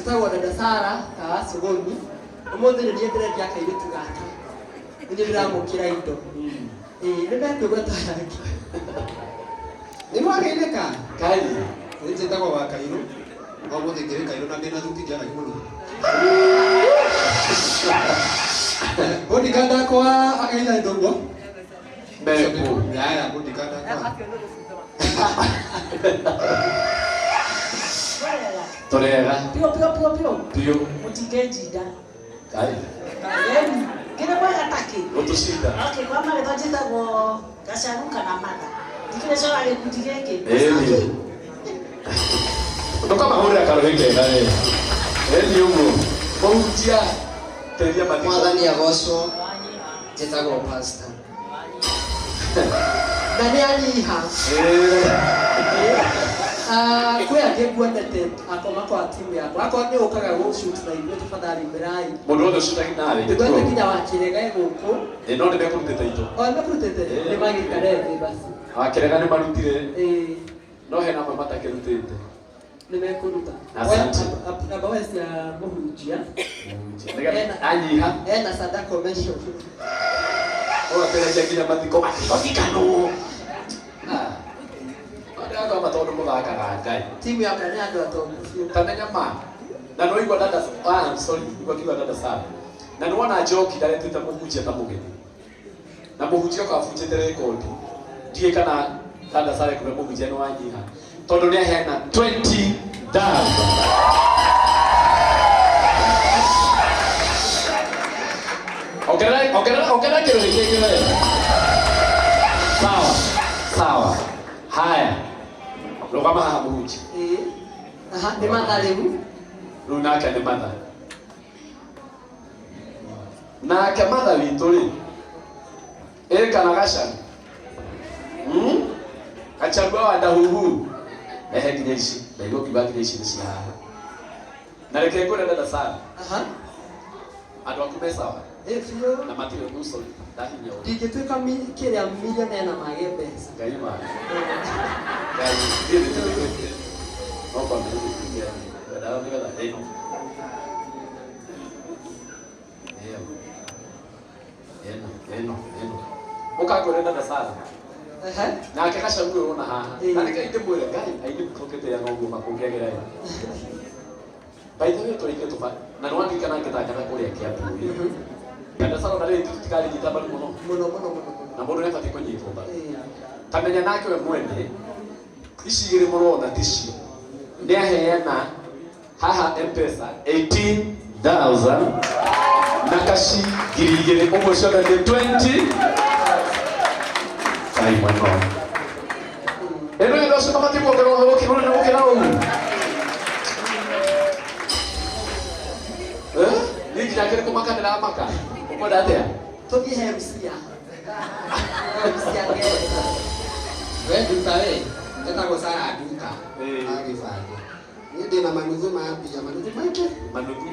Njĩtagwo Dada Sara ka Sogoni. Ũmũthĩ nĩ niĩ ndĩrendia kairĩtu gaka. Nĩ niĩ ndĩramũkĩra indo. Ĩĩ nĩ mekũigua ta yake. Nĩ mwageithĩka? Kai. Nĩ njĩtagwo wa Kairũ. No ũmũthĩ ngĩrĩ Kairũ na ndĩna thuti ndiaragia mũno. Bodyguard akwa ageitha indo ũguo. Mekũ. Yaya bodyguard akwa. Tũrega. Pio pio pio pio. Biũ. Mũtingenjinda. Kai. Eni. Kĩrĩ mwega takĩ. Gũtũcinda. Okay, kwa marĩtwa njĩtagwo Gacaru kana Matha. Ndikĩrĩ cora gĩkundi gĩkĩ. Ĩni. Ndũkamahũrĩra karũhĩ kega we. Ĩni ũguo. Mũhunjia. Teria mathiko. Mwathani agocwo. Njĩtagwo pastor. Na nĩ anyiha. Ĩĩ. Ah, kwĩ angĩ nguonete akoma kwa timu yakwa akorwo nĩ ũkaga gũ-shoot na ithuĩ tafadhali mbĩrai Mũndũ wothe ũcindagi nawe. ndĩkwete nginya wa Kĩrega e gũkũ Ĩ no nĩmekũrutĩte indo. o nĩmekũrutĩte nĩ magĩikare thĩ basi. Wakĩrega nĩ marutire. Ĩĩ No hena amwe matakĩrutĩte. nĩ mekũruta. Asante. Amba we cia mũhunjia. Nĩgetha anyiha. Ena sadaka mention. Ũgateragia nginya mathiko mathiko Ndĩrathoma tondũ mũthakaga Ngai. Timu yakwa nĩ andũ atongu biũ. Tamenya ma. Na nĩ waigua dada, ah, I'm sorry, nĩguo ngiuga dada sana. Na nĩ wona Njoki ndaretĩte mũhunjia ta mũgeni. Na mũhunjia oka abunjĩte rekondi. Ndiũĩ kana dada Sara ekuga mũhunjia nĩ wanyiha. Tondũ nĩ aheana 20,000. Ongerera ongerera ongerera kĩrũhĩ kĩngĩ we. Sawa. Sawa. Haya. Rũgama haha mũhunjia. Ĩĩ. Aha, nĩ matha rĩu. Rĩu nake nĩ matha. Nake matha witũ rĩ, ĩ kana gacaru? Hmm? Gacaru wa ndahuhu. Rehe nginya ici. Ndaigua ũkiuga nginya ici nĩ cia haha. Na reke ngwĩre dada Sara, Aha. andũ aku me sawa Ĩ biũ. na matirĩ nguco ndahinya ũũ. Ndingĩtuĩka kĩrĩa millionaire na mage mbeca. Ngai ma. Ngai thiĩ nĩtũthikĩtie. No kwambĩrĩria gũtuĩke wendaga nĩgetha ĩno. Ĩyo. Ĩno, ĩno, ĩno. Ũkangwĩre dada Sara. Aha. Nake gacaru ũyũ ũrona haha. Ĩĩ. Na nĩkĩo ingĩmwĩra Ngai aini mũtũkĩte ya noguo makũngĩagĩra ĩ. By the way tũrĩkie tũba na nĩ wandirikana ngĩtangatha kũrĩa Kiambu ĩ. Dada Sara ona rĩrĩ tũtikarĩnyita mbaru mũno. Mũno mũno mũno mũno. Na mũndũ nĩabatiĩ kũnyitwo mbaru. Ĩĩ. Tamenya nake we mwene ici igĩrĩ mũrona ticio nĩ aheana haha mpesa 18,000 na kaci 2,000 ũguo ciothe nĩ 20 Ngai mwena ũyũ. Ĩno ĩno ũcio mabatiĩ kuongererwo gũkĩra ũũ gũkĩra ũũ. Eh? Niĩ nginya kĩrĩkũ maka ndĩramaka. Ũkwenda atĩa? Tũthiĩ he Rucia. Rucia Ngeretha. We nduka we, njĩtagwo Sarah Nduka. Ĩĩ. Agĩbangĩ. Niĩ ndĩna manuthu ma mbia, manuthu maingĩ. Manuthu.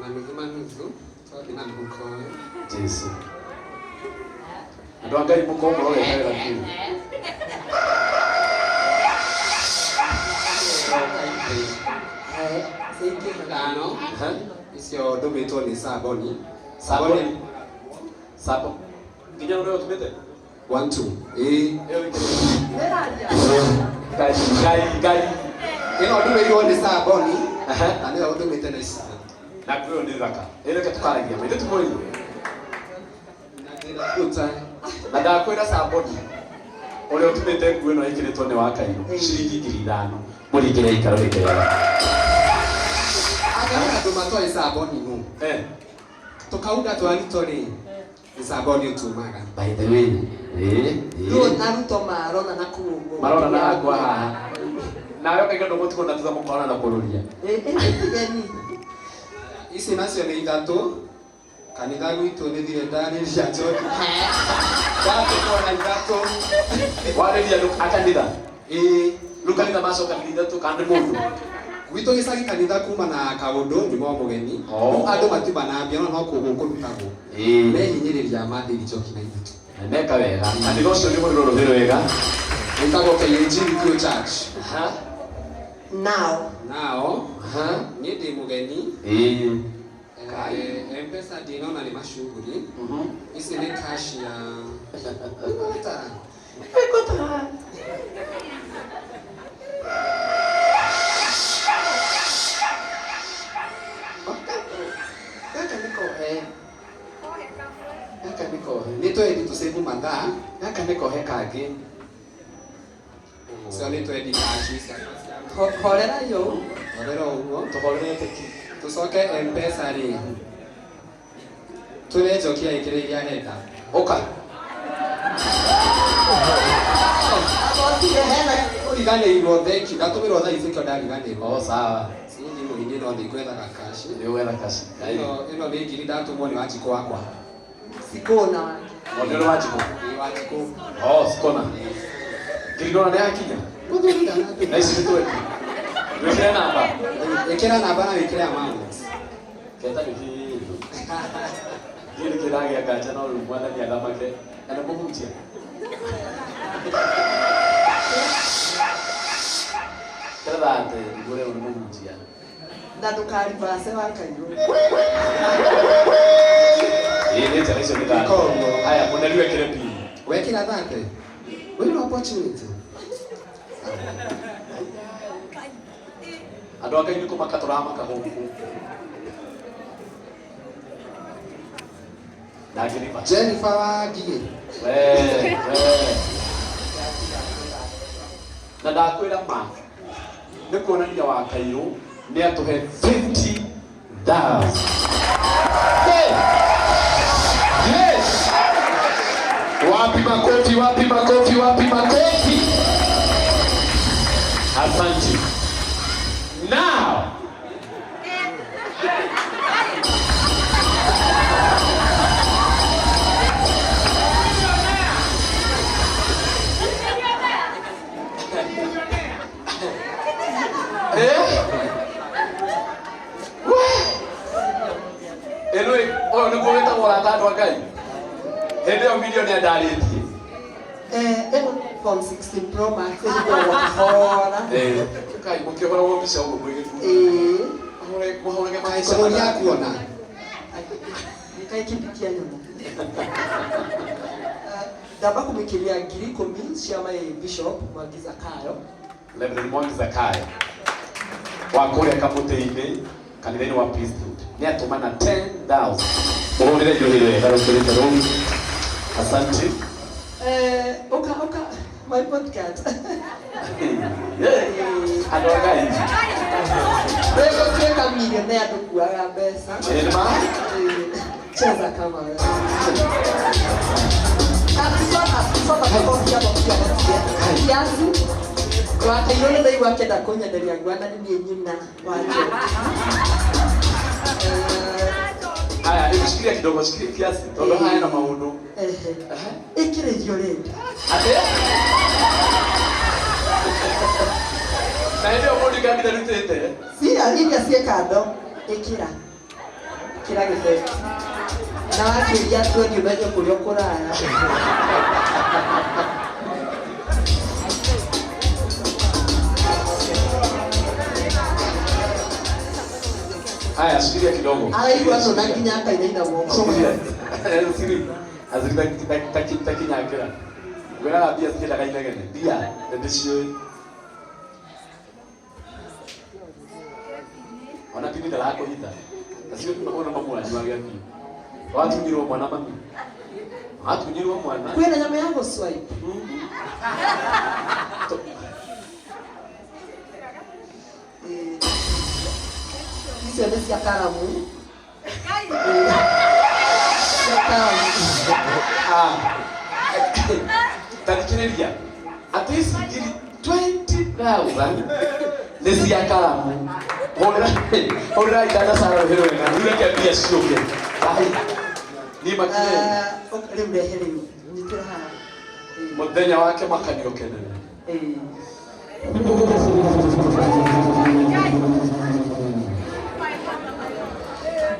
Manuthu manuthu, tondũ na mũhuko ũyũ. Jesu. Andũ a Ngai mũkorwo mũrorete wega biũ. Eh, cingĩha. Ithano. Ha? Icio ndũmĩtwo nĩ Saboni. Saboni. Sabo. Nginya ũrĩa ũtũmĩte? One two. Ĩĩ. Ĩyo wĩkĩrĩte. Nĩraria. Ngai, Ngai, Ngai. Ĩno ndũmĩirwo nĩ Saboni. Aha. Na nĩyo ũndũmĩte na ici. Na nguo ĩyo nĩ thaka. Ĩ reke tũkaragia ma. Ithuĩ ti mwĩrĩ. Na ndĩna futa. Na ndakwĩra Saboni. Ũrĩa ũtumĩte nguo ĩno ĩkĩrĩtwo nĩ wa Kairũ. Ciringi 5,000. Mũringĩre ikaro gĩkĩrega. Anga nĩ andũ matoĩ Saboni nũ. Eh. Tũkaunda twa Ruto rĩ, nĩ Saboni ũtumaga. By the way. Ĩ, Rĩu ĩ. na Ruto marona na kũu ũguo. Marona na hakwa haha. Nawe ũkaigua ndũgũtigwo na thutha mũkona na kũrũria. Ĩ, ĩ, tigeni. Ici nacio nĩ ithatũ. Kanitha gwitũ nĩ thire ndarĩria Njoki. Ndatũmwo na ithatũ. Warĩria andũ a kanitha. Ĩĩ. Rĩu kanitha macokanĩria ithatũ kana nĩ mũndũ. Gwitũ gĩcagi kanitha kuma na kaũndũ nyuma o mũgeni. Oh. Rĩu andũ matiuma na mbia no no kũrutagwo. Ĩĩ. Mehinyĩrĩria mathĩri Njoki na ithatũ. Na meka wega. Kanitha ũcio nĩ mũrĩrwo rũhĩ rwega. Wĩtagwo KAG Gikuyu Church. Aha. Now. Nao Aha. niĩ ndĩ mũgeni. Ĩĩ. Eh, Mpesa ndinona nĩ macuguri. Ici nĩ cash ya Ĩgũta. Gaka nĩ kohe. Gaka nĩ kohe. Nĩ twendi tũsave mathaa. Gaka nĩ kohe kangĩ. So nĩ twendi cash ici. Horera yo. Horera ũguo. Tũhorerete ki. Tũcoke Mpesa rĩ. Tũre Njoki ĩkĩre iria arenda. Ũka. Agotire hena Ũriganĩirwo thank you. Ndatũmĩrwo thaa ici nĩkĩo ndariganĩrwo. O sawa. Si thimũ-inĩ no nĩngwethaga cash. Nĩ ũgwetha cash. Ĩno ĩno nĩ ngiri ndatumwo nĩ Wanjikũ wakwa. Sikona wake. Nĩ ũrĩ Wanjikũ? Ĩ Wanjikũ. Oh, sikona. Ngiri ndona nĩ yakinya. Mũthuri ndanatũma. Na ici nĩ twendi. Wĩkĩre namba. Ĩkĩra namba na wĩkĩre amount. Keta nĩ kĩndũ. Niĩ nĩ kĩragĩa nganja no rĩu mwathani athamake. Na nĩ mũhunjia. Kĩratha atĩ ngũre ũyũ nĩ mũhunjia. Na ndũkaribase wa kairũ. Ĩĩ nĩ njega icio nĩ thate. Ĩkorwo. Haya mũneri wekĩre pini. Wekĩra thate. Wĩna opportunity. Andũ a Ngai nĩ kũmaka tũramaka gũkũ. Ndangĩriba. Jennifer wa Ngigĩ. We, we. Na ndakwĩra ma nĩ kuonania wa kairũ nĩ atũhe 50,000. Hey! Yes! Wapi makofi, wapi makofi, wapi makofi? Asante. Now, eh? We! Ĩno ũyũ nĩguo wĩtagwo ũrata andũ a Ngai. Hĩndĩ ĩyo milioni andarĩtie. Eh, ĩno form 16 Pro Max ĩrigagwo kahora. Eh, kai mũkĩhũragwo mbica ũguo mwĩ gĩkundi. Ĩĩ. Mũhũrage mahaica. Kũrũria kuona. Nĩkaĩ kĩndikia nyamũ. Ndamba kũmũikĩria 10,000 cia my bishop Mwangi Zakayo. Reverend Mwangi Zakayo wa kũrĩa kamũtĩ-inĩ kanitha-inĩ wa Priesthood nĩ atũmana 10,000. Mũhũrĩre indo wega rũkĩrĩte rũu. Asante. Eh, ũka ũka my podcast. Yeah. Andũ a Ngai. Rĩu gũtuĩka millionaire ndũkuaga mbeca. Ĩĩ nĩ ma? Eh, cheza kama wewe. Ah, soma makofi hapo pia nasikia. Kiasi. Wakairũ nĩ ndaigua akĩenda kũnyenderia ngwana nĩ niĩ nyina wa Njoki. Eh, Haya, hebu shikilia kidogo, shikilia kiasi. Tondũ haya na maũndũ. Ehe. Ĩkĩra irio rĩngĩ. Atĩ? Na hĩndĩ ĩyo mũndũ ngambitha rutĩte. Cia iria ciĩ kando ĩkĩra. Ĩkĩra gĩbeti. Na wakĩria twendi ũmenye kũrĩa ũkũrara. Haya, shikilia kidogo. Araigua tũ na nginya akainaina guoko. Shikilia. Siri. Aziri takinyakĩra. Ngwĩraga mbia citiendaga inegene. Mbia nĩndĩciũĩ. Ona pini ndarakũhitha. Acio ona mamu wanyu agĩa biũ. Watunyirwo mwana mami. Watunyirwo mwana. Kwĩna nyamũ ya gũswipe. Eh, icio nĩ cia karamu. Eh, cia karamu. Ah. Tathikĩrĩria. Atĩ ici ngiri 20,000 nĩ cia karamu. Hũrĩra hũrĩra itanda Sara rũhĩ rwega. Rĩu reke mbia ciũke. Ai. Niĩ makire. Eh, rĩu rehe rĩu. Nyitĩra haha. Eh, Mũthenya wake makanio kenene. eh.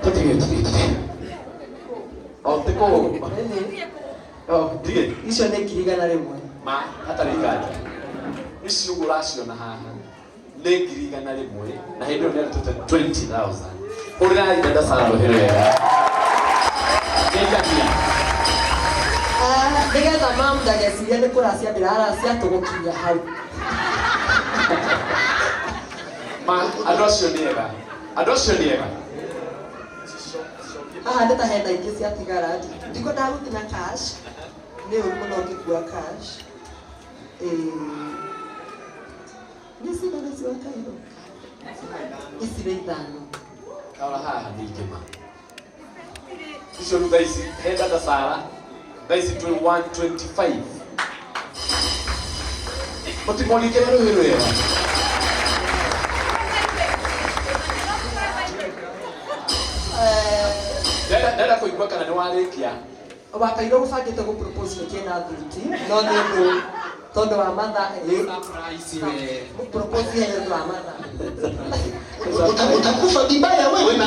Tũtige tũtige tũtige. O ti kũu. O tige. Icio nĩ 100,000. Ma hatarĩ nganja. Ici ũguo ũraciona haha. Nĩ Nĩ 100,000 na hĩndĩ ĩyo nĩ arutĩte 20,000. Ũrĩrai dada Sara rũhĩ rwega. Nĩngania. Ah, nĩgetha mam ndagecirie nĩ kũracia ndĩraracia tũgũkinya hau. Ma andũ acio nĩ ega. Andũ acio nĩ ega. Haha nĩ ta hena ingĩ ciatigara. Ndikwendaga gũthiĩ na cash, nĩ ũru mũno ngĩkua cash. Ĩĩ. Nĩ cigana ci wakairwo? Ici nĩ ithano. Kaora haha ningĩ ma. Icio rĩu thaa ici he dada Sara thaa ici twĩ 125. Mũtimũringĩre rũhĩ rwega. Ndenda kũigua kana nĩ warĩkia. Wakairwo gũbangĩte gũ propose nĩ kĩna thuti, no nĩ ũndũ tondũ wa matha ĩ Surprise we. Propose nĩ ũndũ wa matha. Utakufa vibaya wewe na